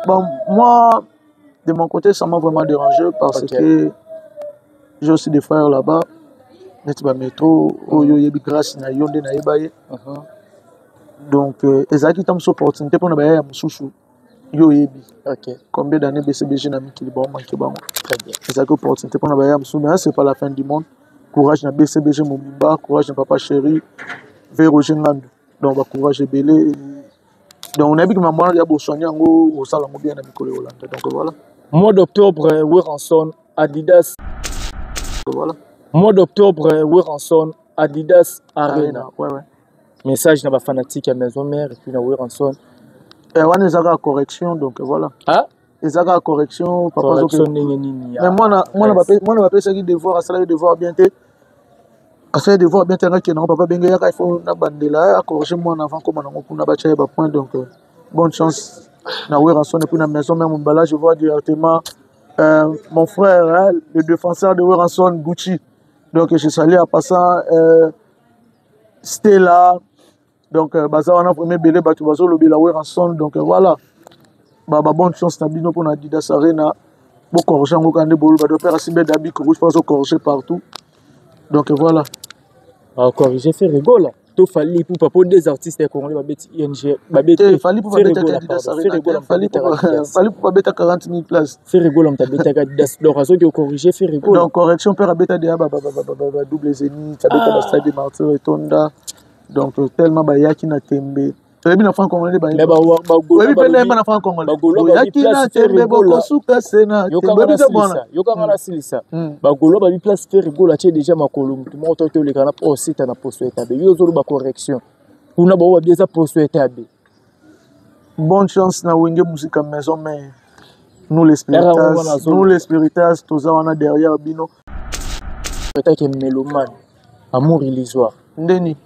Bon, moi, de mon côté, ça m'a vraiment dérangé parce que j'ai aussi des frères là-bas. Neti ba métro oyo oyebi grâce na yo nde nayeba ye. Donc ezalaki ntango mosusu opportunité mpona baya ya mosusu, yo oyebi combien d'années BCBG na mikili baomanke bango. Très bien. Ezalaki opportunité mpona baya mosusu, mais c'est pas la fin du monde. Courage na BCBG mobimba, courage na papa chéri V Roger Ngandu. Donc bacourage ebele. Donc nayebi ke mambo wana ya bosoigne yango, osala yango bien na mikolo ekolanda. Donc voilà. Mois d'octobre, Werrason, Adidas. Voilà. Mois d'octobre, Werrason, Adidas Arena. Arena, ouais. Message na bafanatique ya Maison Mère et puis na Werrason. Wana eza kaka correction, donc voilà. Ah? Eza kaka correction, papa. Correction ndenge nini? Mais mwana bapesaki devoir, asalaki devoir bien te, asalaki devoir bien te. Angaki nango, papa benge yaka, il faut na bandela acorrige mwana avant koma nango kuna, batya ye bapoint. Donc bonne chance na Werrason et puis na Maison Mère Mombala. Je vois directement mon frère, hein, le défenseur de Werrason, Gucci. Donc je salue en passant Stella. Donc baza wana vraiment ebele, bato bazolobela Werrason. Donc voilà, ba bonne chance na bino mpona Adidas Arena. Bocorrige yango kaka nde boloba. Donc père asimbe dabi rouge mpo azocorrige partout. Donc voilà. Acorrige Ferre Gola to Fally Ipupa? Po deux artistes ya congolais babeti ING, babeti. Te, Fally mpo babetaki Adidas Arena te. Fally mpo babeta 40 000 places. Ferre Gola moto abetaka Adidas, donc azoki ocorrige Ferre Gola. Donc correction, père abeta deya ba double Zénith, abeta ba Stade des Martyrs etonda. Donc tellement bayaki na tembe, toyebi na franc congolais nde oyebi mpe ndayemba na franc congolais: "Boyaki na tembe, bokosuka se na tembe." Mwana yokanga na silisa. Bagaulois babi place Ferre Gola atie déjà makolo, motu moko toki oleka na osita na poso etabe. Yo ozoloba correction, kuna bao babi eza poso etabe. Bonne chance na Wenge Musica Maison Mère. Nous les spiritas, nous les spiritas, toza wana derrière bino. Etake mélomane, Amour illusoire. Ndeni?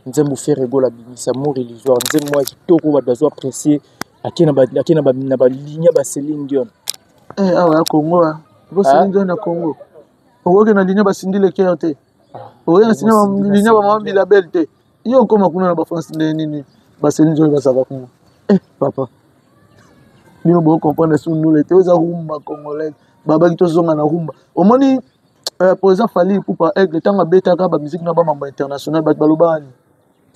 Nzembo Ferre Gola abimisa, Amour illusoire, nzembo moko ya kitoko, bato bazo apprécier. Ake na baligne ya baCéline Dion. Awa ya Congo, po Céline Dion na Congo, okoki na ligne baCindy Le Cœur te, okoki na ligne bamama Bilabel te. Yo okóma kuna na bafrance, nde nini baCéline Dion bazalaka kuna? Papa, bino bocomprendre su ndule te. Oza rumba congolaise, babaki tozonga na rumba. Omoni président Fally Ipupa Aigle, ntango abetaka bamusique na bamambo international, bato balobaka nini?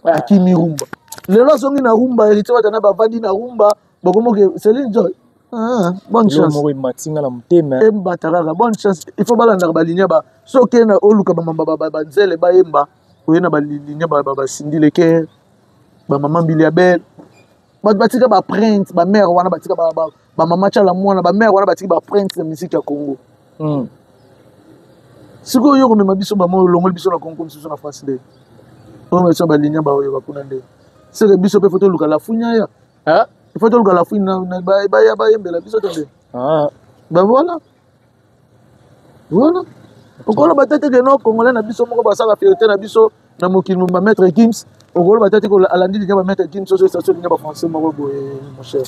Akimi rumba, lelo azongi na rumba. Héritier Watana bavandi na rumba, bokomoke Céline Dion. Bonne chance. Moko ematinga na motema. Embata kaka, bonne chance. Il faut balandaka baligne ba soki okende oluka bamamba banzele bayemba, oye na baligne baCindy Le Cœur, bamama Mbilia Bel. Bato batika baprinte, bamare wana batika, bamama Tshala Mwana, bamare wana batiki baprinte na musique ya Congo. Sikoyo yo komema biso bamo, olongoli biso na Congo, mosusu na France, nde omema biso na baligne baoyo bakuna nde seke biso mpe faut toluka lafunya ya, il faut toluka lafunya baya bayembela biso to nde. Ben voilà, voilà, okoloba te teke no congolais na biso moko basala fierté na biso na mokili. Mo bamaître Gims, okoloba te teke alandi linya bamaître Gims, ozo station linya bafrançais moko boye. Mon cher,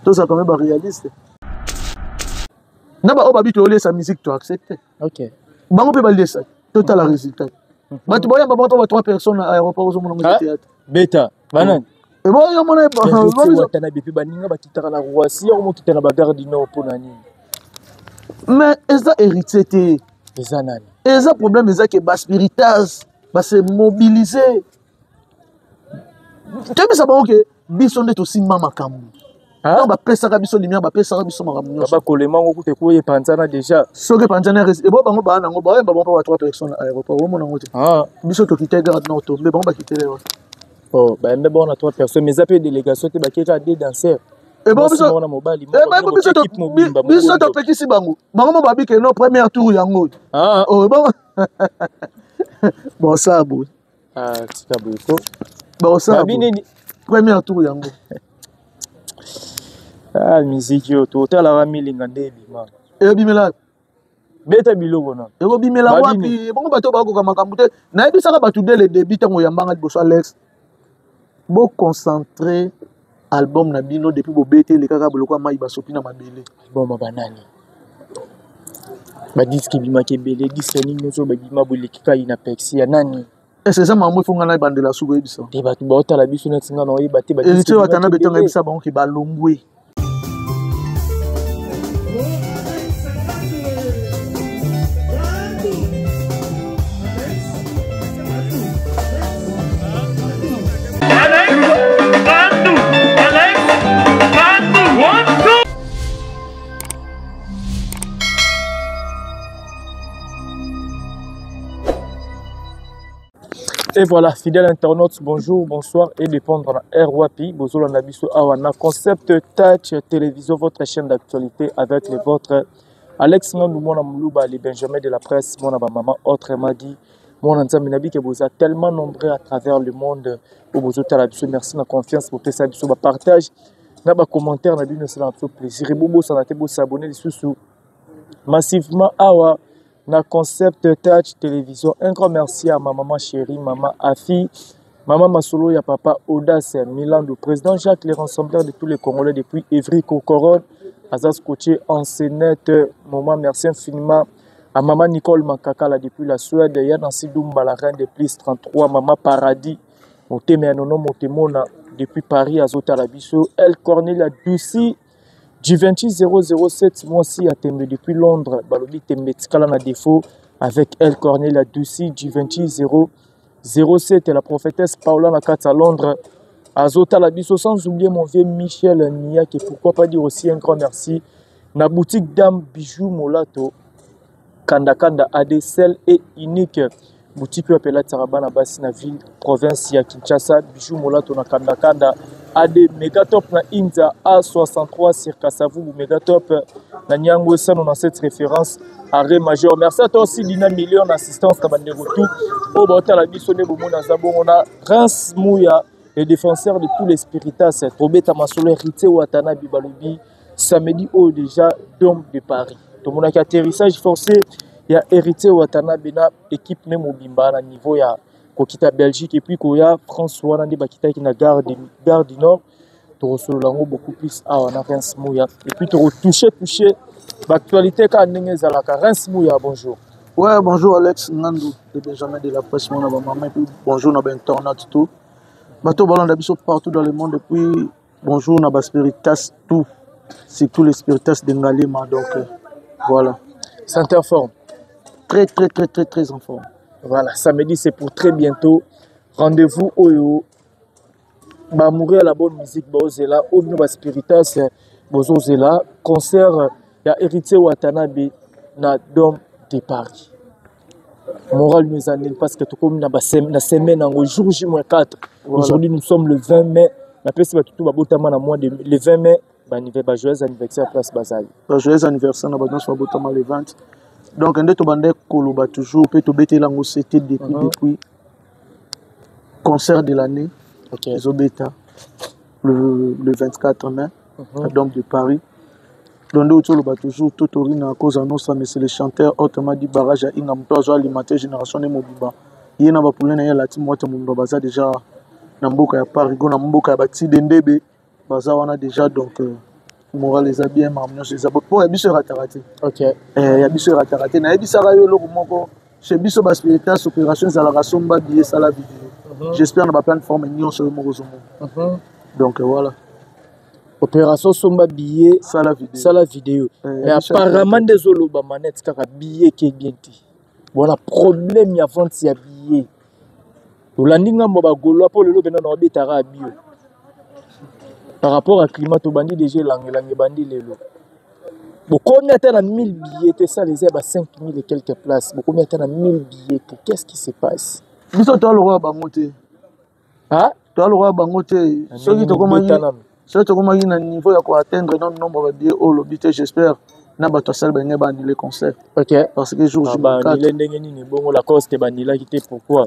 tozala quand même baréaliste na baoyo babi toyoliesa musique, to accepte. Bango mpe baliesaki, totala résultat. Bato boyamba bango mpo ba trois personnes na aéroport, ozomona ngo théâtre. Beta banani? Eboyo mona. Watanabe mpe baninga bakitaka na Roissy, yango mokita na bagare du Nord mpo na nini? Mais eza héritier te. Eza nani? Eza problème, eza ke baspiritas base mobilize. Toyebisa bango ke biso nde tosimba makambo. Ntango bapesaka biso lumière, bapesaka biso makambo nyonso. Bakolema ngo kuta ekoya epanzana déjà. Soki epanzana, ebo bango baa nango, bayemba bango mpo ba trois personnes na aéroport, omona yango te. Biso tokite gare Nord, tombe bango bakitele wana. Oh, bayembe bango na trois personnes, mais eza mpe délégation te, bakei kaka deux danseurs. Ebo mobali. Biso topekisi bango, bango mo babi ke no première tour yango oyo. Bongo bosala boye. Tika boye ko. Bosala première tour yango. Ah, musique oyo totalaka milinga nde ebima. Ebimela. Beta biloko na. Ekobimela wapi? Bongo bato bakoka makambo te. Nayebisaka bato dès le début, ntango oyambanga liboso, Alex, boconcentre album na bino. Depuis bobeteli kaka boloko ya mai, basopi na mabele. Album ya banani? Badisque ebimaki ebele, disque nini nyonso babima boleki kai na pexi ya nani? Ese eza makambo efonga na ebandela suku oyebisa. Te, bato baotala biso neti nga na oyeba te. Héritier Watanabe, ntango ayebisa bango ke balongwe. Et voilà, fidèle internaute, bonjour, bonsoir et dépendre na RWAPI, bozolanda biso awa na Concept Touch Télévision, votre chaîne d'actualité avec les vôtres Alex Ngandu mwana Muluba, les Benjamin de la presse, mwana ba maman, autrement dit, mwana Nzambe na bike boza tellement nombreux à travers le monde oyo bozotala biso. Merci na confiance bopesa biso ba partage na ba commentaire na bino, esala biso plaisir. Et bobosana te bosabonner lisusu massivement awa na Concept Touch Télévision. Un grand merci à ma maman chérie, maman Afi, maman Masolo ya papa Audace Milando, président Jacques, le rassembleur de tous les Congolais depuis Evry Cocorone, Azaz Cotier en Sénète. Maman, merci infiniment à maman Nicole Makakala depuis la Suède, Yanansi Dumba, la reine des plus 33, maman Paradis, Motema ya Nono Motemona depuis Paris, Azota Labiso, El Cornelia Ducy, Givenchy 007 mwasi ya tembe depuis Londres, balobi tembe tikala na défaut avec El Cornelia Ducy, Givenchy 007 la prophétesse Paola na kati ya Londres, Azota Labiso, sans oublier mon vieux Michel Niak, et pourquoi pas dire aussi un grand merci na boutique Dame Bijou Molato, Kanda Kanda AD, seule et unique boutique oyo apela Tsaraba na basi na ville province ya Kinshasa, Bijou Molato na Kanda Kanda AD, Megatop na Inza A63 sur Kasavubu, Megatop na Nyango Sano na cette référence arrêt major. Merci à toi aussi Dina Million assistance na bande retour oyo baotala biso nde bomona za bongo na Prince Mouya, le défenseur de tous les spiritas, Robert Masolo, héritier Watanabe balobi samedi oyo déjà Dôme de Paris. Tomonaki atterrissage forcé ya héritier Watanabe na équipe ne mobimba na niveau ya kokita Belgique et puis koya France wana nde bakitaki na gare du Nord. Tokosolola yango beaucoup plus awa na Reims Mouya et puis tokotoucher toucher l'actualité ka ndenge ezalaka. Reims Mouya, bonjour. Ouais, bonjour Alex Ngandu et Benjamin de la presse, mon maman, et puis bonjour na internaute tout. Bato balanda biso partout dans le monde et puis bonjour na ba spiritas tout, surtout les spiritas de Ngalema, donc voilà. Santé en forme. Très très très très très en forme. Voilà, samedi c'est pour très bientôt. Rendez-vous oyo ba mourir la bonne musique bozela oyo ba spiritas bozozela concert ya héritier Watanabe na Dôme de Paris. Moral nous amène parce que tout comme na na semaine en jour J moins 4. Voilà. Aujourd'hui nous sommes le 20 mai. La peste va tout babotama na mois de le 20 mai ba anniversaire ba joyeux anniversaire place Bazali. Ba joyeux anniversaire na ba nyonso babotama le 20. Donc nde to bande koloba toujours pe to betela ngo c'était depuis depuis concert de l'année. Ezobeta le 24 mai à Dôme de Paris. Donc nde toloba toujours totorina à cause annonce mais c'est le chanteur autrement dit barrage à Inga moto azo alimenter génération ne mobimba. Ye na ba poulain na ye lati moto mobimba baza déjà na mboka ya Paris go na mboka ya Batide Ndebe baza wana déjà donc moral eza bien ma nyonso eza po ya biso erataka te. Ya biso erataka te. Nayebisaka yo eloko moko chez biso ba spiritas opération ezalaka somba billet sala vidéo. J'espère na ba plateforme nyonso yo moko ozomona. Donc voilà. Opération somba billet sala vidéo. Sala vidéo. Mais apparemment des oloba manette kaka billet qui est bien dit. Voilà problème ya vente ya billet. Tolandi ngambo ba Gaulois po lelo bena na betara bio. Par rapport à climat to bandi déjà langue langue bandi lelo. Bokomi ata na 1000 billets te ça les ba 5000 et quelques places. Bokomi ata na 1000 billets te. Qu'est-ce qui se passe? Biso to lokola bango te. Ah? To lokola bango te. Na Soki nini tokomaki beta nanu? soki tokomaki na niveau ya ko atteindre non nombre de billets oyo lobi te, j'espère na bato asali ba ngai ba annuler concert. Parce que jour Ah, J ba quatre. annuler ndenge nini bongo la cause te ba annulaki te pourquoi?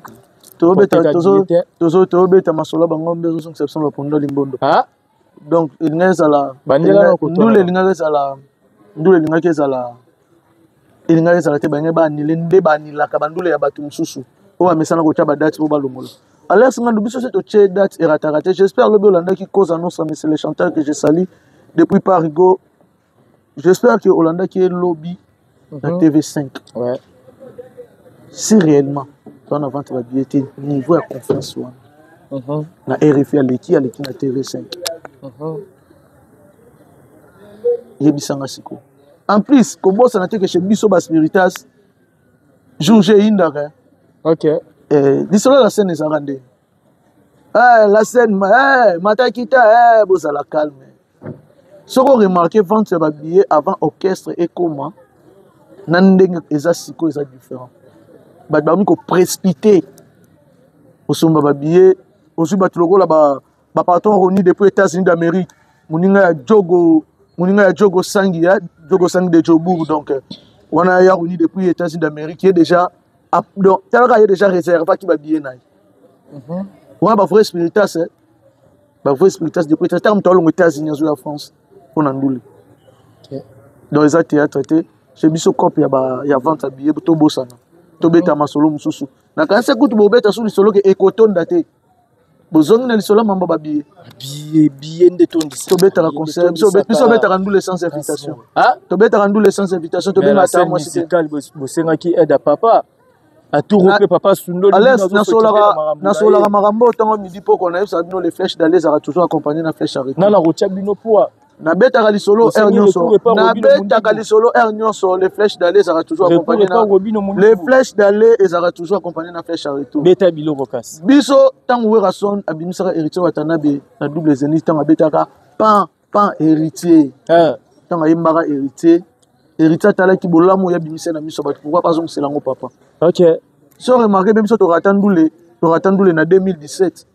Tobeta, Koteka tozo, billet te. tozo, tobeta masolo bango mbe zo exception ba pondo limbondo. Ah? Donc elingaki ezala, Ba ndela na elingaki, kotona. ndule elingaki ezala, ndule elingaki ezala, elingaki ezala te, bango ba annuler nde ba annulaka ba ndule ya bato mosusu. Oyo bamesana kotia ba date po balongola. Alex Ngandu, biso se totie date erataka te. J'espère lobi olandaki cause annonce, mais c'est le chanteur que je salue depuis Parigo. J'espère que olandaki ye lobi na TV5. Si réellement, toi na vente ba billet te, niveau ya confiance wana. Na RFI aleki, aleki na TV5. Yebisanga siko. En plus, kobosana te ke chez biso ba spiritas jour J eyindaka. Ok. Eh, lisolo la scène ezalaka ndenge. Eh, la scène, eh, matakita, eh, bozala calme. Soki oremarke vente ya babillet avant orchestre ekoma na ndenge eza sikoyo eza différent. Bato bakomi koprécipite kosomba babillet, ozwi bato lokola ba ba patron Roni depuis États-Unis d'Amérique, moninga ya Jogo, moninga ya Jogo Sangi, ya Jogo Sangi de Jobourg donc wana ya Roni depuis États-Unis d'Amérique, ye déjà donc talaka ye déjà réservaki ba billet na ye. Wana ba vrai spiritas, eh? Ba vrai spiritas depuis États-Unis, tango moto alongo États-Unis azo ya France pona ndule. Okay. Donc eza théâtre te, chez biso cop ya ba ya vente ya billet to bosana. To beta masolo mususu. Na kanisa kutu bobeta su lisolo ke ekotonda te. Bozongi na lisolo mambo ba billet. Billet, billet nde tondisa. Tobetaka concert, biso biso betaka ndule sans invitation. Ah? Tobetaka ndule sans invitation, tobengaka ata mwasi te. Musical bosengaki aide à papa. Aturo pe papa sundoli. Alex nasolaka nasolaka makambo ntango midi poko na yebisa bino les flèches d'aller ezalaka toujours accompagné na flèche arrêtée. Nana kotia bino poids. Nabetaka lisolo heure nyonso, nabetaka lisolo heure nyonso, les flèches d'aller ezalaka toujours accompagné na les flèches d'aller ezalaka toujours accompagné na flèche à retour. Beta biloko kasi. Biso ntango Werrason abimisaka Héritier Watanabe na double zénith, ntango abetaka pan pan Héritier, ntango ayembaka Héritier, Héritier atalaki bolamu oyo abimisa na miso bato, pourquoi pas azongisela yango papa. Ok. So remarqué bien, biso torata ndule, torata ndule na 2017.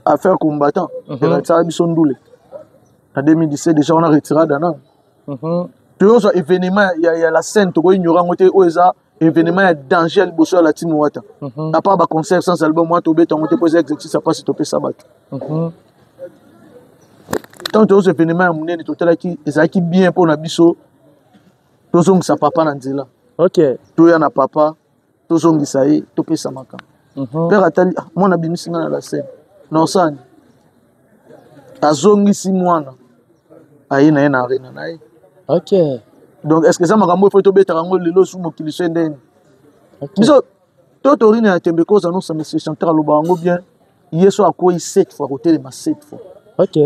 Affaire combattant. Eratisaka biso ndule na 2017 déjà, on a retiré dana. Toyozwa événement ya la scène, tokoignore yango te, oyo eza événement ya danger ya liboso ya la team wata. À part ba concert sans album wana tobeta yango te mpo eza exercice ya mpasi topesa bato. Tant toyozwa événement ya monene, totalaki ezalaki bien mpona biso tozongisa papa na nzela. Ok. Toya na papa, tozongisa ye, topesa makambo. Père atali, ah, mwana abimisi nga na la scène nosani, azongisi mwana aye na ye na arena na ye. Ok. Donc est ce que eza makambo efo tobetaka yango lelo su mokili so ndeni? Biso to torine ya tembe koza nosa monsieur chanteur aloba yango bien, ye so akwei 7 fois kotelema 7 fois. Ok.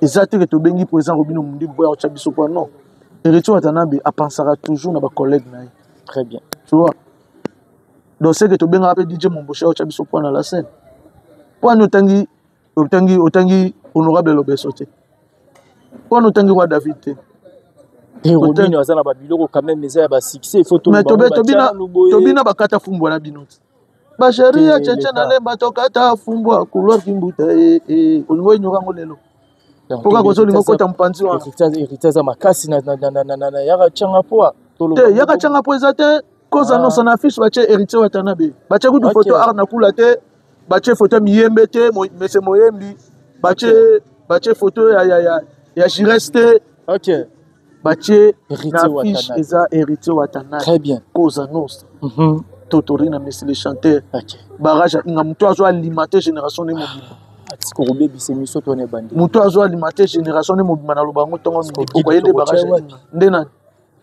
Eza te ke tobengi président Robino Mundibu boya kotya biso kwa non. Héritier Watanabe apensaka toujours na ba collègue na ye. Très bien. Tu vois? Donc c'est que tobengaka mpe DJ Mombosha otya biso poids na la scène. Poids ni otangi otangi otangi honorable Lobeso te. Poids ni otangi roi David te. Et Robino aza na ba biloko quand même eza ya ba succès, il faut to Mais tobe tobina tobina bakata fumbwa na bino. Ba chérie ya tchetche na lemba tokata fumbwa couloir kimbuta eh eh olingo inyora ngo lelo. Mpoka kozo lingo kota mpanzi wana. Héritier aza makasi na na na na na yaka changa poa. Te yaka changa poa eza te. Koza non son affiche batie Héritier Watanabe. Batie kutu photo art na kula te. Batie photo miyembe te, monsieur Moyembi. Batie batie photo ya ya ya ya Jires te. Ok. Batie na affiche eza Héritier Watanabe. Très bien. Koza Nostra. Totorina monsieur le chanteur. Ok. Barrage inga mutu azo alimenter génération ne mobimba. Atiko kobebisa émission to na bandi. Mutu azo alimenter génération ne mobimba na lobango tongo midi pokwa yende barrage nde nani?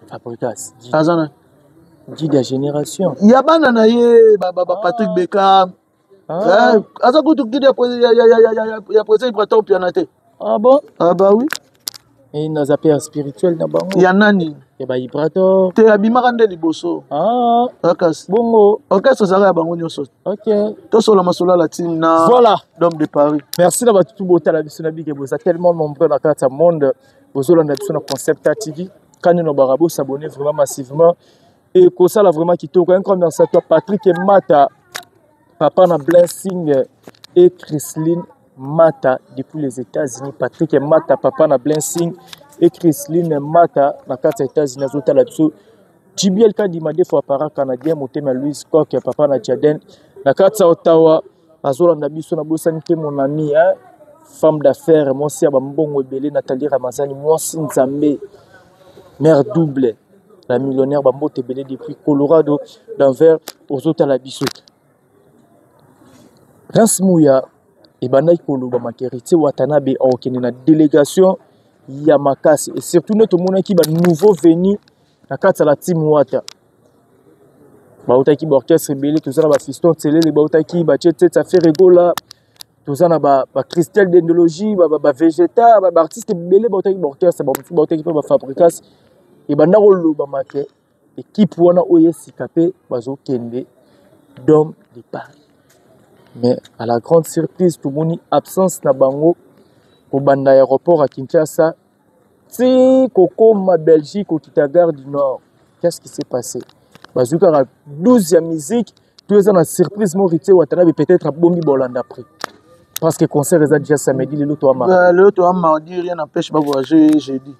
Fabrigas. Aza nani? Guide ya génération. Ya bana na ye ba ba Patrick Beckham. Aza kutu guide ya ya président Ibrator Piana te. Ah bon? Ah bah oui. Et naza père spirituel na bango. Ya nani? Ya ba Ibrator. Te abimaka nde liboso. Ah. Akas. Bongo. Orchestre ezalaka ya bango nyonso. Ok. Tosola masolo la team na Voilà. Dôme de Paris. Merci na batu botala biso na bike boza tellement nombreux na kati ya monde. Bozolanda biso na Concept TV. Kani no barabo s'abonner vraiment massivement et kosala vraiment kitoko. Un grand merci à toi Patrick et Mata, papa na Blessing et Christine Mata depuis les États-Unis. Patrick et Mata, papa na Blessing et Christine Mata na kati ya États-Unis azotala biso. JBL Kadima des fois para canadien motema Louis Coq papa na Jaden na kati ya Ottawa azolanda biso na bosani te mon ami hein? Femme d'affaires mwasi ya bambongo ebele Nathalie Ramazani mwasi Nzambe mère double la millionnaire bambote ebele depuis Colorado Denver ozotala biso. Prince Mouya ebandaki koloba Héritier Watanabe akokende na délégation ya makasi et surtout nde tomonaki ba nouveau venu na kati ya la team Wata. Bautaki ba orchestre ebele, toza na ba fiston Tselele, bautaki ba Tchetete, Ferregola, Toza na ba ba Christelle Dendologie, ba ba Vegeta, ba artiste ebele bautaki ba orchestre, ba mosusu bautaki mpe ba Fabricas. Ebanda kolobama ke équipe wana oyo esika mpe bazokende Dome de Paris. Mais à la grande surprise, tomoni absence na bango kobanda aéroport à Kinshasa ti kokoma Belgique, kokita gare du Nord. Qu'est-ce qui s'est passé? Bazwi kaka 12 ya musique to eza na surprise mo Héritier Watanabe peut-être abombi bolanda après. Parce que concert eza déjà samedi, lelo toa mardi. Lelo toa mardi, rien n'empêche ba voyager jeudi.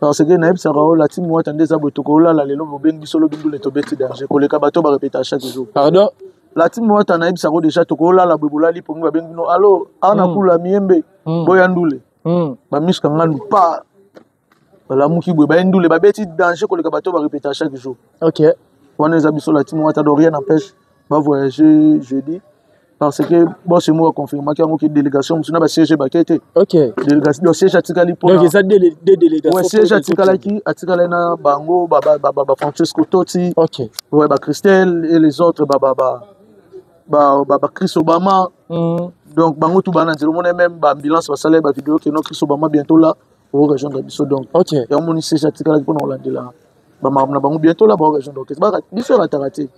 Parce que nayebisaka oyo la team Wata nde eza boye, tokolala lelo, bobengi biso lobi, ndule tobeti danger koleka bato barepeta chaque jour. Pardon? La team Wata, nayebisaka déjà, tokolala boye, bolali pongi, babengi bino alo awa na kula miyembe, boya ndule. Bamiska ngandu pa balamuki boye, baye ndule, babeti danger koleka bato barepeta chaque jour. Wana eza biso la team Wata. Donc rien n'empêche bavoyager jeudi, parce que boss moko aconfirmaki yango ke délégation mosusu na basiège bake te. Délégation, donc siège atikali. Donc eza deux délégations. Ouais, siège atikalaki, atikalaki na bango ba Francesco Totti. Ouais, ba Christelle et les autres, ba Chris Obama. Donc bango tout bana nzela, omona même baambulance basala bavideo ke no Chris Obama bientôt là orejoindre biso. Donc yango moni siège atikalaki mpona kolandela bamakambo na bango. Bientôt là baorejoindre orchestre, biso erataka te.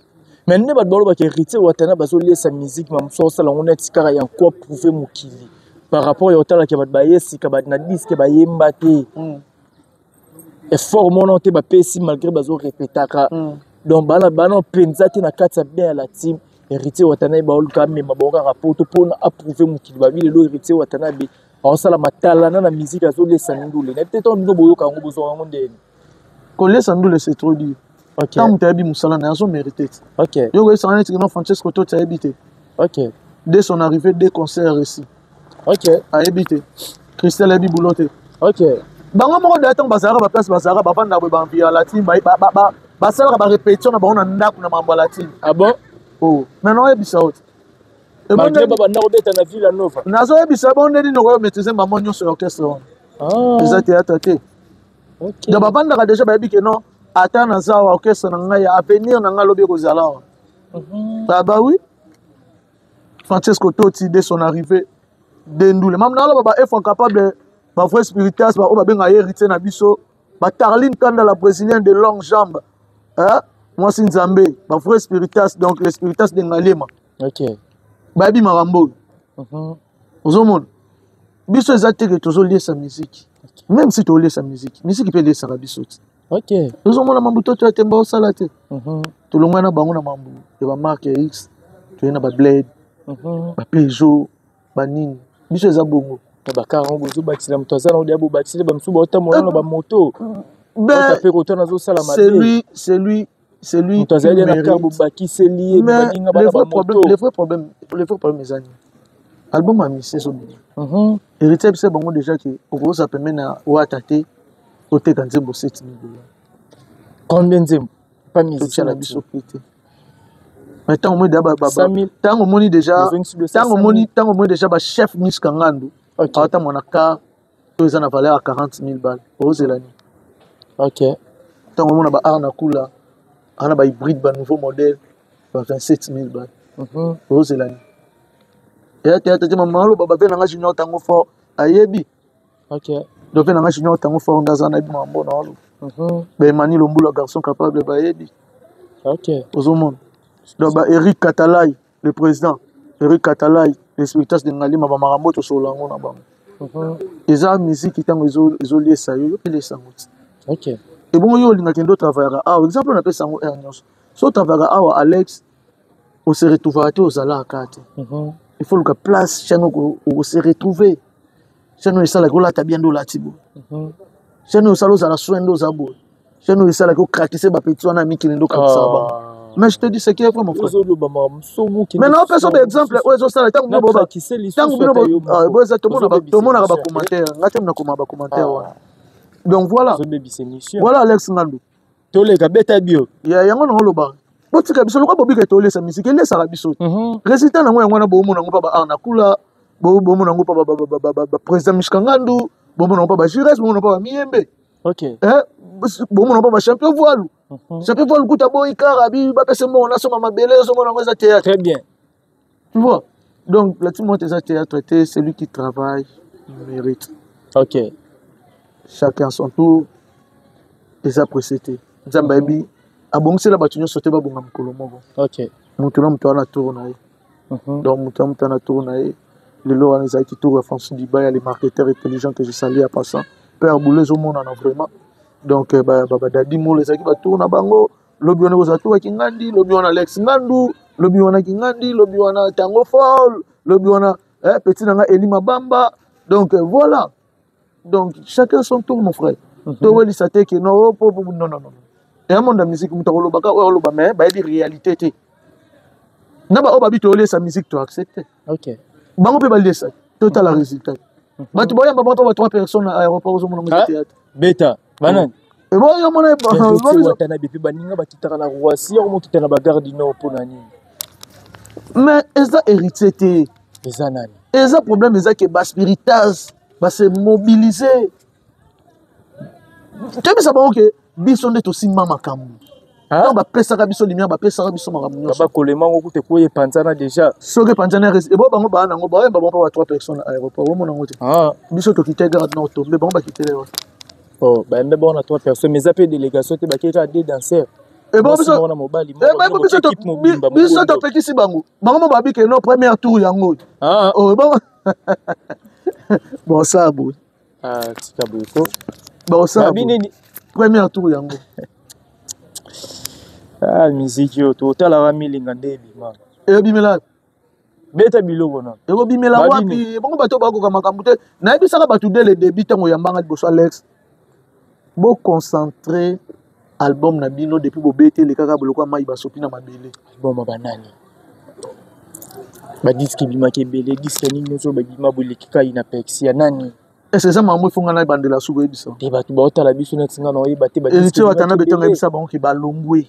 Mais nde bato balobaka Héritier Watana bazoliesa musique, ma mosusu osala yango neti kaka ya quoi prouver mokili par rapport ya otalaka bato baye sika, bato na disque bayemba te. Effort mona te bapesi malgré bazorepetaka. Donc bana mpenza te na kati ya bien ya la team Héritier Watanabe, baoluka amema bango kaka poto mpona approuver mokili. Babi lelo Héritier Watanabe aosala matalana na musique, azolesa ndule. Nayebi te ntango bino boyoka yango, bozwaka yango ndeni? Kolesa ndule, c'est trop dire. Ntango moto ayebi mosala na ye, azomérite te. Yo koyebisanga neti kino Francesco Toti ayebi te. Dès son arrivée, deux concerts réussis. Ayebi te? Christelle ayebi boulot te? Bango moko deya, ntango bazalaka baplace, bazalaka bavandaka boye, baenvie ya la team, basalaka barépétition na bango na ndako na mambo ya la team. Ah bon? Oh, maintenant oyebisa yo te. Malgré babanda kobeta na Villa Nova. Nazoyebisa bo nde nini okoyo maîtrise bango nyonso ya orchestre wana. Eza théâtre te. Donc bavandaka déjà, bayebi ke non, ata naza awa, orchestre na ngai ya avenir na ngai alobi ekozala awa. Bah oui, Francesco Totti, dès son arrivée de ndule, mam naloba ba efo capable, bavrai spiritas, baoyo babengaka ye Héritier na biso, batarline Kanda, la Brésilienne de longue jambe, hein? Mwasi Nzambe, bavrai spiritas, donc les spiritas de Ngaliema. Bayebi makambo oyo. Ozomona biso eza te ke tozoliesa musique. Même si toliesa musique, musique mpe eliesaka biso te. Tozomona mambu toto ya temba osala te. Tolongwa na bango na mambu ya bamarke ya x, toye na bablade, bapeugeot, banini. Biso eza bongo. Na bakar yango bozobakisela moto aza na odia, bobakisele bamosusu baotambola na bamoto mpe kotana azosala mabe. Celui moto azali na car, bobakiseli ye baninga bana bamoto. Le vrai problème eza nini? Album ya mise ezobima. Héritier biso bango déjà ke okokosa pembe na Wata te, oteka nzembo 7000 $. Combien nzembo pa musicien na biso pe te? Mais ntango omoni ntango omoni déjà ntango omoni déjà bachef Miska Ngandu aotambola na car oyo eza na valeur ya 40 000 balles, ozela nini? Ntango omona ba art na kula ana bahybride, banouveau modèle, ba 27 000 balles, ozela nini? Eya théâtre te. Mama aloba bave nanga Junior Ntango Fort ayebi. Donc nanga Junior Ntango Fort nde aza nayebi mambo na oloba. Baemani Lombula, garçon capable, bayebi. Ozomona donc ba Eric Katalai, le président Eric Katalai, le spectacle de Ngalima, bamakambo tosolola yango na bango. Eza musique, ntango ezoliesa yo, yo mpe lesa yango ti. Ebongo yo olingaki nde otravaillaka awa. Exemple oyo napesa yango aire nyonso, so otravaillaka awa, Alex, ose retrouvaka te, ozalaka te. Il faut luka place chaîne okose retrouver, chaîne oyo esalaki olata bien nde olati boye, chaîne oyo osala ozala soin nde oza boye, chaîne oyo esalaki okrakise bapeti wana ya mikili nde okrakisaka bango. Mais je te dis ce qui est vrai, mon frère. Mais naopesa baexemple oyo ezosala ntango bino boza, tomonaka bacommentaire, nga te nakoma bacommentaire wana. Donc voilà, voilà, Alex Ngandu. Toleka beta bio. Ya yango nango olobaka, botika biso lokwa bobika, tolesa musique, elesaka biso. Résultat nango yango wana, bomona yango mpa ba art na kula, bomona yango mpa baprésident Mishka Ngandu, bomona yango mpa bajures, bomona mpa bamiyembe, bomona mpa bachampion voilu. Champion voilu kuta boyi kara bi bapesa mbongo nasomba mabele, ozomona yango eza théâtre. Très bien. Tu vois? Donc la team eza théâtre te, celui qui travaille mérite. Ok. Chacun son tour, eza pressé te. Nzambe ayebi abongisela bato nyonso te babonga mokolo moko. Ok. Moto na moto wana tour na ye. Donc moto na moto wana tour na ye. Lelo wana ezalaki tour ya François Dibaya, le marketeur intelligent que je salue en passant. Père Boulez omonana vraiment. Donc badadi molo ezalaki batour na bango. Lobi wana kozala tour ya Kingandi, lobi wana Alex Ngandu, lobi wana Kingandi, lobi wana Tango Fall, lobi wana petit na nga Eli Mabamba. Donc voilà. Donc chacun son tour, mon frère. Towelisa te ke non, oh, non, non, non. Eya monde ya musique, moto akolobaka oyo aloba, mais bayebi réalité te. Na baoyo babi toyolesa musique, to accepte. Ok. Bango mpe baliesa, totala résultat. Bato boyamba bango ba trois personnes na aéroport, ozomona ngo théâtre. Beta banani? Eboyomona. Watanabe mpe baninga bakitaka na Roissy, yango mokita na bagare du Nord mpo na nini? Mais eza héritier te. Eza nani? Eza problème eza ke baspiritas base mobiliser, toyebisa bango ke biso nde tosimba makambo. Ntango bapesaka biso lumière, bapesaka biso makambo nyonso. Bakolema ngo kuta ekoya epanzana déjà. Soki epanzana, ebo bango baa nango bayemba bango mpo ba trois personnes na aéroport, omona yango te. Biso tokite gare nord, tombe bango bakitele wana. Oh, bayembe bango na trois personnes, mais eza mpe délégation te, bakei kaka deux danseurs. Biso topekisi bango, bango mo babi ke no première tour yango oyo. Bongo bosala boye. Tika boye ko. Bosala nini? Première tour yango. Ah, musique oyo totalaka milinga nde ebima. Ebimela. Beta biloko na. Ekobimela wapi? Bongo bato bakoka makambo te. Nayebisaka bato dès le début, ntango oyambanga liboso, Alex, boconcentre album na bino. Depuis bobeti, elekaka boloko ya mai basopi na mabele. Album ya banani? Badisque ebimaki ebele, disque nini nyonso babima boleki kai na pexi ya nani? Ese eza makambo efonga na ebandela suku oyebisa. Te, bato baotala biso neti nga na oyeba te. Héritier Watanabe, ntango ayebisa bango ke balongwe,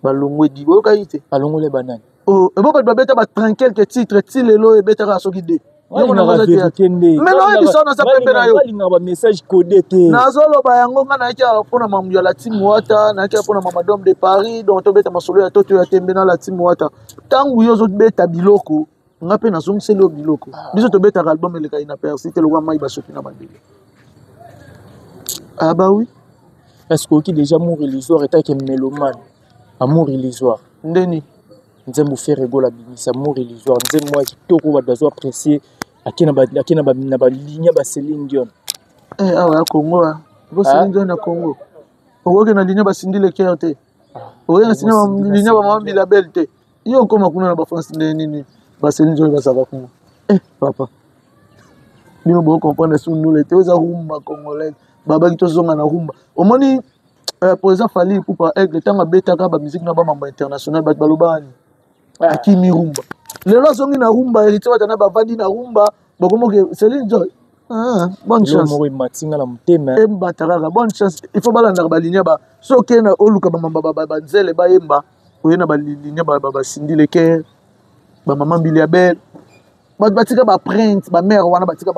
balongwe di boyokaki te. Balongoli banani? Ebo bato babeta ba 30 quelque titre, ti lelo ebetaka soki de. Mais naoyebisa, naza pembe na yo. Balingaka bamessage codé te. Nazoloba yango, nga nayaki awa mpona mambo ya la team Wata, nayaki awa mpona Mamadome de Paris. Donc tobeta masolo ya toto ya tembe na la team Wata. Ntango yo ozobeta biloko, nga mpe nazongiseli yo biloko. Biso tobetaka album elekai na persi te lokwa mai basoki na mabele. Ah bah oui. Est-ce que oki déjà Amour illusoire etake mélomane, Amour illusoire? Ndeni? Nzembo Ferre Gola abimisa, Amour illusoire, nzembo moko ya kitoko, bato bazo apprécier, ake na baligne ya baCéline Dion. Awa ya Congo, bo Céline Dion na Congo, okoki na ligne basindi leker te, okoki na ligne bamama Bilabel te. Yo okóma kuna na bafrance nde nini? BaCéline Dion bazalaka kuna. Papa, bino bocomprendre su ndule te. Oza rumba congolaise, babaki tozonga na rumba. Omoni président Fally Ipupa Aigle, ntango abetaka bamusique na bamambo international, bato balobaka nini? Akimi rumba, lelo azongi na rumba. Héritier Watana bavandi na rumba, bakomoke Céline Dion. Bonne chance. Moko ematinga na motema. Embata kaka, bonne chance. Il faut balandaka baligne ba soki okende oluka bamamba banzele bayemba, oye na baligne basindi leker, bamama Mbilia Bel, bato batika baprinte, bamare wana batika,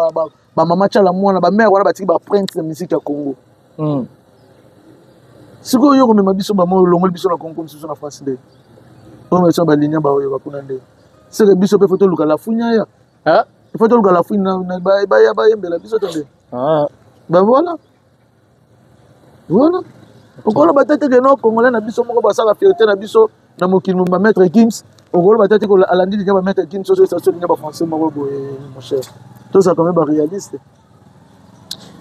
bamama Tiala Mwana, bamare wana batiki baprinte na musique ya Congo. Sikoyo yo komema biso bamo, olongoli biso na Congo, mosusu na France nde omema biso na baligne baoyo bakuna nde seke biso mpe faut toluka lafunya ya, il faut toluka lafunya baya bayembela biso to nde. Ben voilà, voilà, okoloba te teke no congolais na biso moko basala fierté na biso na mokili mo. Bamaître Gims, okoloba te teke alandi linya bamaître Gims, ozo esa so linya bafrançais moko boye. Mon cher, tozala quand même baréaliste.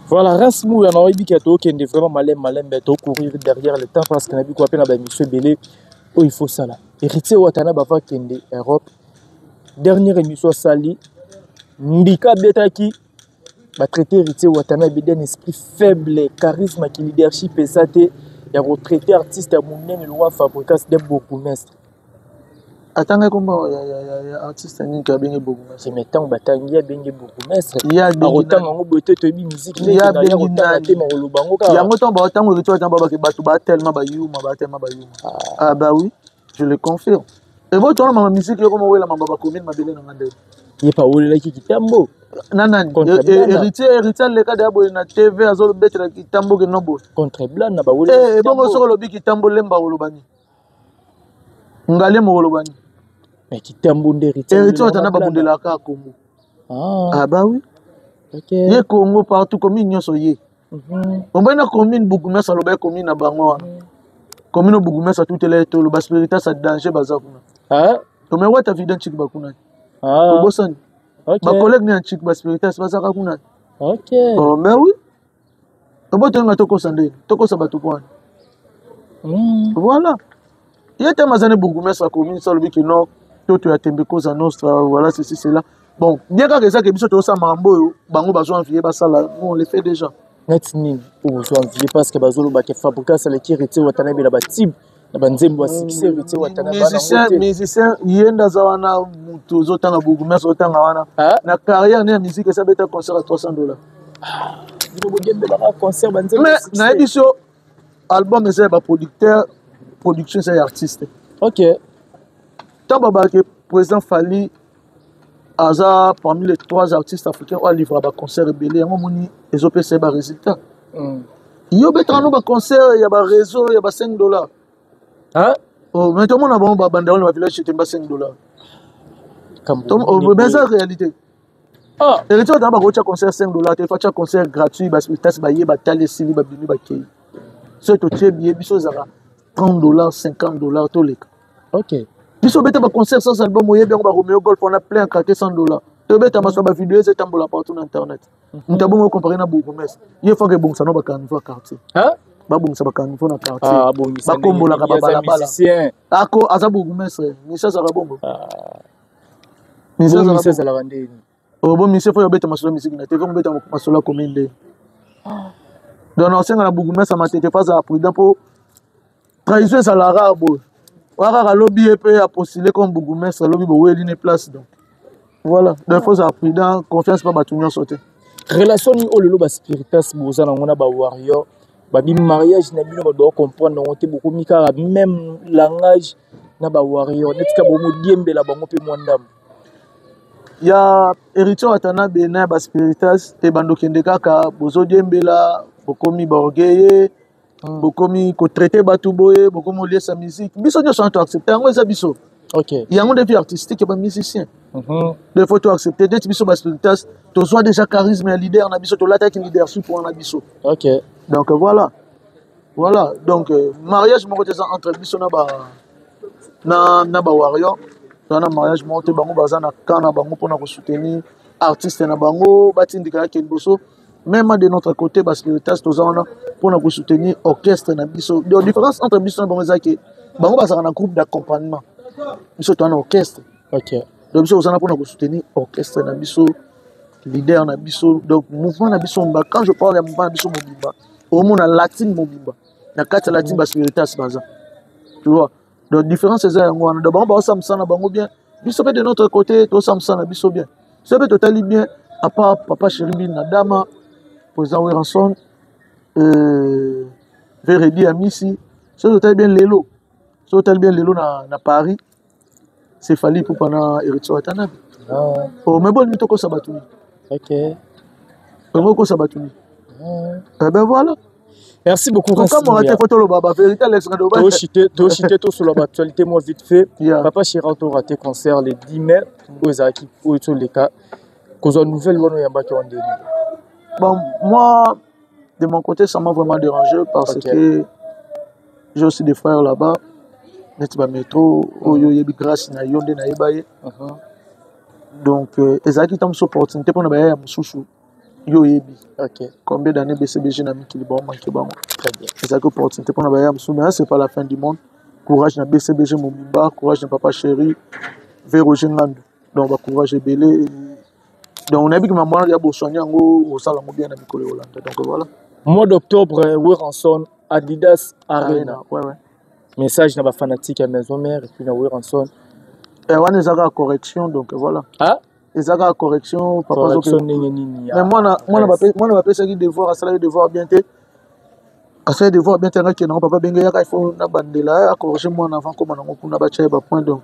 Voilà, Ras Mouya, na oyebi ke tokende vraiment malembe malembe, tocourir derrière le temps parce que nayebi kwa mpe na baémission ebele oyo il faut sala. Héritier Watana bava kende Europe, dernière émission asali, ndika abetaki batraité Héritier Watanabe d'un esprit faible, charisme ki leadership eza te, ya kotraite artiste ya monene lokwa Fabregas de bourgmestre. Atanga kombo ya artiste nini ke abenge bourgmestre? Mais ntango batangi, abenge bourgmestre, akotanga yango boye te. Toyebi musique kotanga te, makoloba yango kaka. Yango ntango baotango Héritier Watanabe, babake bato batelema bayuma, batelema bayuma. Ah bah oui, je le confirme. Ebo tona mama musique yoko mowela mamba bacommune mabele na nga nde. Ye pa awolelaki kitambo. Na nani? Héritier, Héritier aleka deya boye na TV, azobetela kitambo ke no boye. Contre Blana. Bawolelaki. Ebongo soki olobi kitambo lemba, oloba nini? Ngalema, oloba nini? Mais kitambo nde Héritier. Héritier Watanabe abundelaka Congo. Ah, ah bah oui. Okay. Ye Congo partout commune nyonso ye. Omoni na commune bourgmestre alobaki commune na bango wana. Commune bourgmestre atutela ye tolo ba spiritas ya danger baza kuna. Ah. Tome wata vida nchiki bakuna. Ah. Obosani. Okay. Ba collègue ni ya nchiki ba spiritas bazaka kuna. Okay. Oh, mais oui. Obo toyenga tokosa ndeni, tokosa bato pwani. Voilà. Ye te mazane bourgmestre ya commune ça alobi que non toto ya tembe cosa nostra voilà ceci cela. Bon, bien kaka eza ke biso tozosala makambo oyo bango bazwa envie basala, nous on le fait déjà. Neti nini oyo bozwa envie parce que bazoloba ke Fabregas aleki Héritier Watanabe na batube na banzembo ya succès Héritier Watanabe musicien musicien ye nde aza wana motu ozotanga bourgmestre ozotanga wana na carrière ne ya musique esi abeta concert ya 300 $. Bino bodiembelaka concert banzembo. Mais nayebi so album eza ya baproducteur, production eza ya artiste. Ok. Ntango babake président Fally aza parmi les trois artistes africains oyo alivra baconcert ebele, yango omoni ezopesa ye barésultat. Yo obetaka no baconcert ya baréseau ya ba 5 $. Hein? Oh, mais tomona bango babanda wana bavillage etemba 5 $. Mais eza réalité. Ah. Héritier otanga bakotya concert 5 $ te, fatya concert gratuit, baspectacle baye batali esili babimi bakei. Soki totie biye biso ezalaka 30 $, 50 $ toleka. Ok. Biso obeta baconcert sans album, oyebi yango, baromeo golf wana plein craqué 100 $. Tobeta maso bavideo eza etambola partout na internet. Moto abongo ocompare na bourgmestre, ye faka ebongisa no bacaniveau ya quartier, babongisa bacaniveau na quartier, bakombolaka babalabala. Ako aza bourgmestre, misi azalaka bongo. Misi azalaka ndeni. Bo misi fo obeta masolo ya musique na te, fo obeta masolo ya commune ndeni. Donc naosenga na bourgmestre Matete fo azala prudent mpo trahison ezala rare boye. Oya kaka alobi ye mpe apostule comme bourgmestre, alobi boweli ne place. Donc voilà, donc faut ozala prudent, confiance mpa bato nyonso te. Relation nini oyo lelo baspiritas boza nango na bawarrior? Babi mariage na bino, bato bakocomprendre yango te. Bokomi kaka même langage na bawarrior, neti ka bomodiembela bango mpe mwa ndambo. Ya Héritier Watanabe na ya baspiritas ebanda okende kaka bozodiembela, bokomi baorgueil, bokomi kotraite bato boye, bokomi oliesa musique. Biso nyonso wana toaccepte yango, eza biso. Yango nde vie artistique ya bamusicien. De faut toaccepte neti biso baspiritas tozwa déjà charisme ya leader na biso, tolataki leadership wana biso. Donc voilà. Donc mariage moko te eza entre biso na ba na bawarrior. Toza na mariage moko te. Bango baza na camp na bango mpona kosoutenir artiste na bango, batindika yake liboso. Même de notre côté, baspiritas toza wana mpona kosoutenir orchestre na biso. Donc différence entre biso na bango eza ke bango bazalaka na groupe d'accompagnement, biso toza na orchestre. Donc biso tozana mpona kosoutenir orchestre na biso, leader na biso, donc mouvement na biso mobimba. Quand je parle ya mouvement na biso mobimba, omona latine mobimba, na kati ya latine baspiritas baza, tu vois. Donc différence eza yango wana. Donc bango baosala mosala na bango bien, biso mpe de notre côté tosala mosala na biso bien. So mpe totali bien, à part papa chéri bin na dama président Werrason, veredi ya misi, so totali bien lelo, so totali bien lelo na Paris, c'est Fally Ipupa na Héritier Watanabe. Oh, mais bon, tokosa bato nini? Bango kosa bato nini? Eh ben voilà. Merci beaucoup. Kokamwaka te, fo toloba bavérité, Alex. Toshite, tosolola baactualité moi vite fait. Papa chéri to raté concert le 10 mai oyo ezalaki oyo toleka kozwa nouvelle wana, oyambaki wa ndeni? Bon, moi, de mon côté, ça m'a vraiment dérangé parce que j'ai aussi des frères là-bas, neti bamétro oyo oyebi grâce na yo nde nayeba ye. Donc ezalaki ntango mosusu opportunité mpona baya ya mosusu. Yo oyebi combien d'années BCBG na mikili baomanke bango. Très bien. Ezalaki opportunité mpona baya mosusu, mais c'est pas la fin du monde. Courage na BCBG mobimba, courage na papa chéri v Roger Ngandu. Donc bacourage ebele. Donc nayebi ke mambo wana ya boswani yango osala yango bien na mikolo ya kolanda. Donc voilà. Mois d'octobre, Werrason, Adidas Arena. Ouais. Message na bafanatique ya Maison Mère et puis na Werrason. Eh, wana eza kaka correction. Donc voilà. Ah? Eza kaka correction, papa. Correction ndenge nini? Mais mwana bapesaki devoir, asalaki devoir bien te, asalaki devoir bien te. Angaki nango papa benge yaka, il faut na bandela acorrige mwana avant koma nango kuna batya ye bapoint. Donc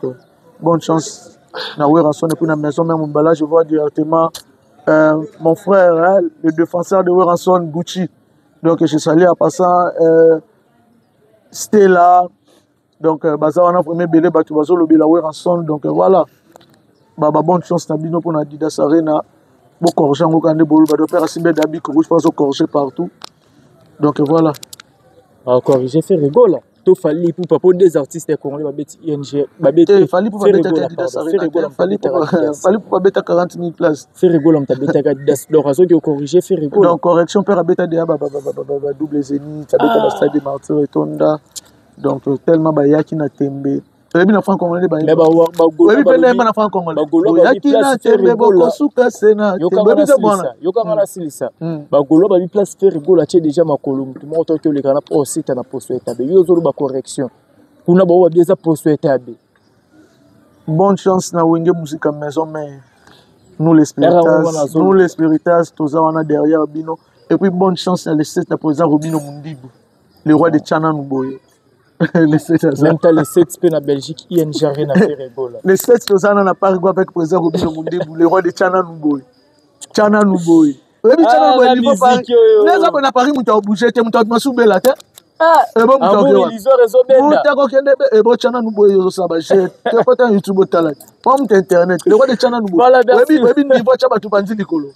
bonne chance na Werrason et puis na Maison Mère Mombala. Je vois directement mon frère, hein, le défenseur de Werrason, Gucci. Donc je salue en passant Stella. Donc baza wana vraiment ebele, bato bazolobela Werrason. Donc voilà, ba bonne chance na bino mpona Adidas Arena. Bocorriger yango kaka nde boloba. Donc père asimbe dabic rouge mpo azocorriger partout. Donc voilà. Acorriger Ferre Gola to Fally Ipupa, po des artistes congolais babeti ING babeti. Fally Ipupa babetaka Adidas Arena. Fally Ipupa babeta 40 000 places. Ferre Gola moto abetaka Adidas, donc azoki ocorriger Ferre Gola. Donc correction, père abeta deya ba double Zénith, abeta ba Stade des Martyrs etonda. Donc tellement bayaki na tembe, oyebi na franc congolais, oyebi mpe ndenge na franc congolais oyaki na tembe, bokosuka se na tembe, oyebi te bwana. Yokanga na silisa. Bagaulois babi place Ferre Gola atie déjà makolo, motu moko toki oleka na osita na poso etabe. Yo ozoloba correction, kuna bao babi eza poso etabe. Bonne chance na Wenge Musica Maison Mère. Nous les spiritas, nous les spiritas, toza wana derrière bino. Et puis bonne chance na les 7 na président Robino Mundibu, le roi de Tchananu boye. Le 7, même temps le 7 mpe na Belgique, ING Arena, Ferre Gola. Le 7 toza wana na Paris avec président Robino Mundibu, le roi de Tchananu boye. Tchananu boye, oyebi Tchananu boye, niveau Paris neza boye. Na Paris moto abouge te, moto masubela te. Moto akokende ebo Tchananu boye, ozosala baje te, kota YouTube, otala te po moto internet, le roi de Tchananu boye. Oyebi niveau atya bato bandi likolo,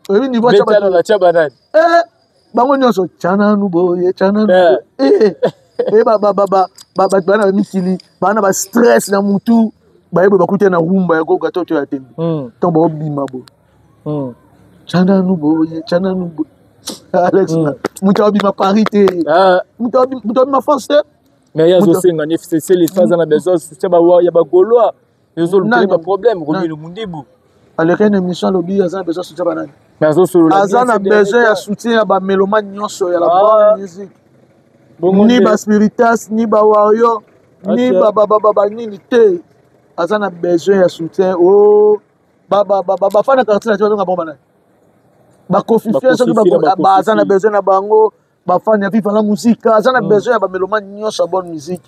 oyebi niveau atya banani? Bango nyonso Tchananu boye, Tchananu boye. Bato bana bamikili bana bastress na mutu, bayebi bakuti na rumba ya koka to ya tembe. Ntango baobima boye, Tchananu boye, Tchananu boye. Alex, moto abima Paris te, moto abima France te. Mais ye azosenga ni FCC lefa, aza na besoin soutien ya bagaulois, ezolukele baproblème, Robino Mundibu. Aleki na émission, alobi aza na besoin soutien banani? Mais azosolola. Aza na besoin ya soutien ya bamélomane nyonso ya la bonne musique, ni baspiritas, ni bawarrior, ni banini te. Aza na besoin ya soutien o bafana quartier na ti, babenga bango banani, bakofifia soki baza na besoin na bango, bafani ya Viva la Musica. Aza na besoin ya bamélomane nyonso ya bonne musique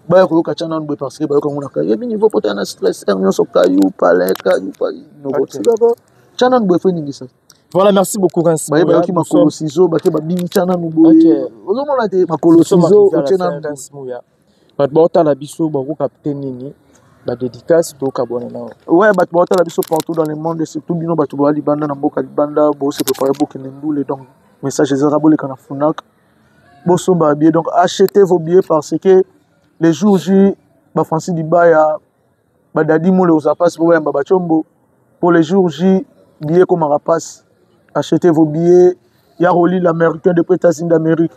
baya koyoka Tya nanu boye, parce que bayoka ngo na kayu, yebi niveau pota na stress heure nyonso, kayu palin, kayu nokotikaka Tya nanu boye, fo eningisa. Voilà, merci beaucoup, Rens. Baye bayoki makolo ciseau, bake babimi Tya nanu boye, ozomona te makolo ciseau otie nanu. Bato baotala biso bakokapte nini? Badédicace, tokabwana nao. Ouais, bato baotala biso partout dans le monde, et surtout bino bato boya libanda na mboka libanda, bose préparer bokende ndule. Donc message ezaka, boleka na Funak, bosomba billet. Donc achetez vos billets, parce que les jours J, bafrancis Dibaya, badadi mole ozala mpasi mpo bayamba batiombo. Pour les jours J, billet ekomaka mpasi. Achetez vos billets. Ya Roli l'américain depuis États-Unis d'Amérique,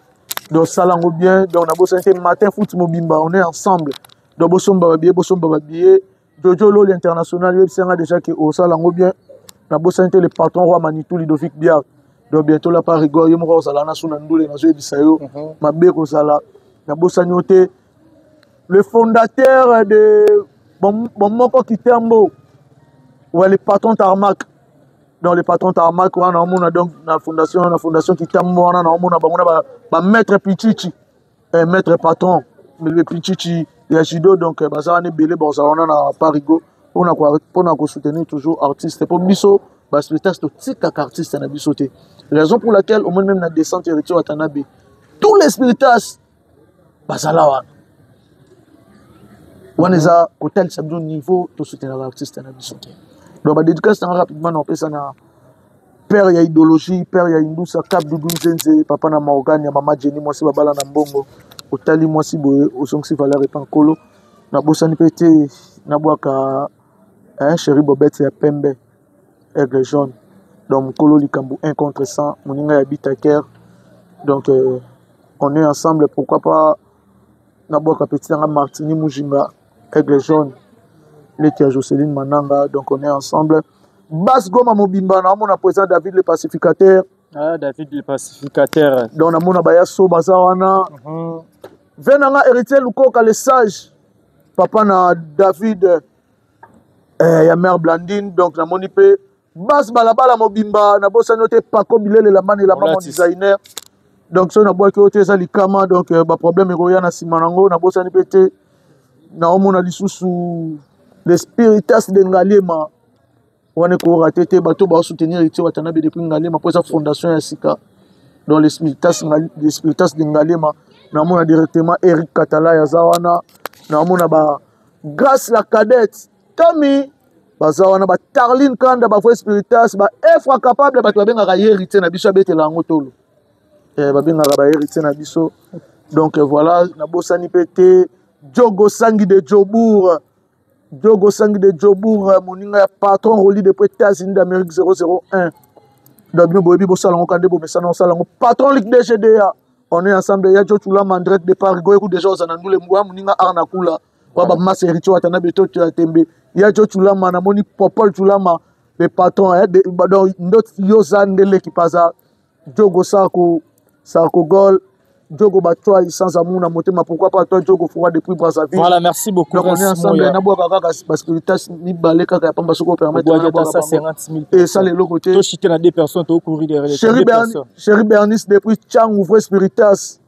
donc sala yango bien. Donc nabosani te, matin foot mobimba, on est ensemble. Donc bosomba babillet, bosomba babillet. Jojo Loli international, yebisanga déjà ke osala yango bien. Nabosani te le patron roi Manitou Ludovic Biar. Donc bientôt la par rigor, ye moko ozala na su na ndule, nazoyebisa yo mabe kozala. Nabosani yo te, le fondateur de Bomoko Kitambo, ouais, le patron Tarmac. Donc le patron Tarmac wana omona, donc na fondation Kitambo wana naomona bango na bamaître Pichichi, maître patron le Pichichi ya judo. Donc baza wana ebele, bazala wana na Parigo mpona kosoutenir toujours artiste, mpo biso baspectacle totikaka artiste na biso te. Raison pour laquelle omoni même na descente Héritier Watanabe, tous les spiritas bazala wana. Wana eza kotalisa bino niveau tosoutenaka artiste na biso. Donc badédicace nanga rapidement, na opesa na père ya idéologie, père ya Indusa Cap, Dudu Nzenze, papa na Morgane ya mama Jenny, mwasi babala na mbongo, otali mwasi boye, ozongisi valeur epa nkolo. Nabosani mpe te nabwaka chéri Bobete ya pembe, aigle jaune. Donc mokolo likambo 1 contre 100, moninga ya Bitaker. Donc on est ensemble. Pourquoi pas nabwaka petit nanga Martini Mujinga, aigle jaune, leki ya Joceline Mananga. Donc on est ensemble. Bas Goma mobimba, naomona président David le pacificateur. Ah, David le pacificateur. Donc namona baya so baza wana. Ve nanga héritier Lukoka le sage, papa na David, ya mère Blandine. Donc namoni mpe bas balabala mobimba. Nabosani yo te, Pako Bilelela Manelama, mon designer. Donc soki nabwaki oyo te, eza likama. Donc baproblème ekoya na nsima nango. Nabosani mpe te, naomona lisusu le spiritas de Ngaliema wana, ekorater te. Bato baosoutenir Héritier Watanabe depuis Ngaliema, mpo eza fondation ya sika. Donc le spiritas de Ngaliema, namona directement Eric Katala aza wana. Naomona ba Grâce la cadette Tami baza wana, ba Tarline Kanda, ba vrai spiritas, ba Efra capable, bato babengaka ye héritier na biso, abetela yango tolo eh, babengaka ba héritier na biso. Donc voilà, nabosani mpe te Diogo Sangi de Jobourg, Diogo Sangi de Jobourg, moninga ya patron Roli depuis États-Unis d'Amérique 001. Donc bino boyebi, bosala yango kande, bomesana osala yango. Patron Ligue DGDA, on est ensemble. Ya Jo Chulama en direct de Paris, goyeku déjà ozana ndule mbwa moninga Arna Kula wa ba masse héritier watana beto ya tembe. Ya Jo Chulama, namoni Popol Chulama le patron eh, de, donc ndot yoza ndele kipaza Diogo Sako Sako Gol Diogo Batshuayi sans amour na motema, pourquoi pas toi Diogo Froid depuis Brazzaville. Voilà, merci beaucoup. Donc on est ensemble, na bwaka kaka ba spiritas mibale kaka ya pamba soko permettre na bwaka 50 000 et ça le côté. To chiter na deux personnes to courir derrière les Chéri Bernice, Chéri Bernice depuis Tchangou, vrai spiritas.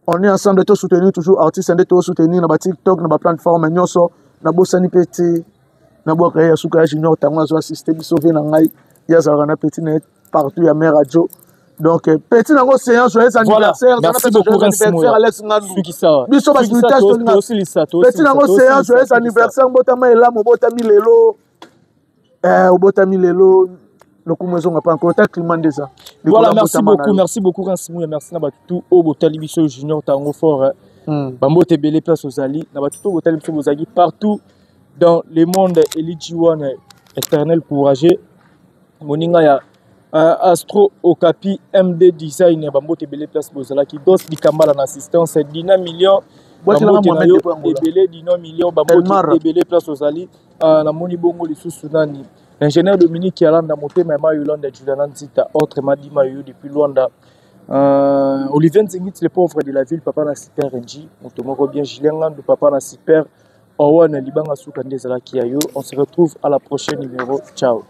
On est ensemble, to soutenir toujours artiste nde to soutenir na ba TikTok, na ba plateforme nyonso, na bosani petit na bwaka ya suka ya Junior tango azo assister biso ve na ngai, ye azalaka na petit na partout ya mère radio. Donc petit nango séance, joyeux anniversaire. Merci beaucoup. Anniversaire Alex Ngandu, biso ba spiritas tolinga petit nango séance, joyeux anniversaire, mbotama elamu, obotami lelo, obotami lelo, lokumu ezonga pa nkolo ta climat nde eza. Voilà, merci beaucoup, merci beaucoup Rens Mouya, merci na bato tout oyo botali biso. Junior Tango Fort, bambote ebele place ozali, na bato tout botali biso, bozalaki partout dans le monde. Eliji wana éternel courageux, moninga ya Astro Okapi MD Design, bambote ebele place bozalaki. Dos Dikambala na assistance, Dina Million, bambote na yo ebele. Dina Million, bambote ebele place ozali. Namoni bongo lisusu nani, l'ingénieur Dominique Yalanda, motema ya Mayolanda, Juliana Nzita, autre Madima Yoyo depuis Luanda, Olivier Nzingiti, le pauvre de la ville, papa na super NG, moto moko bien, Julien Ngandu, papa na super Owen Libanga, suka nde ezalaki ya yo. On se retrouve à la prochaine numéro. Ciao.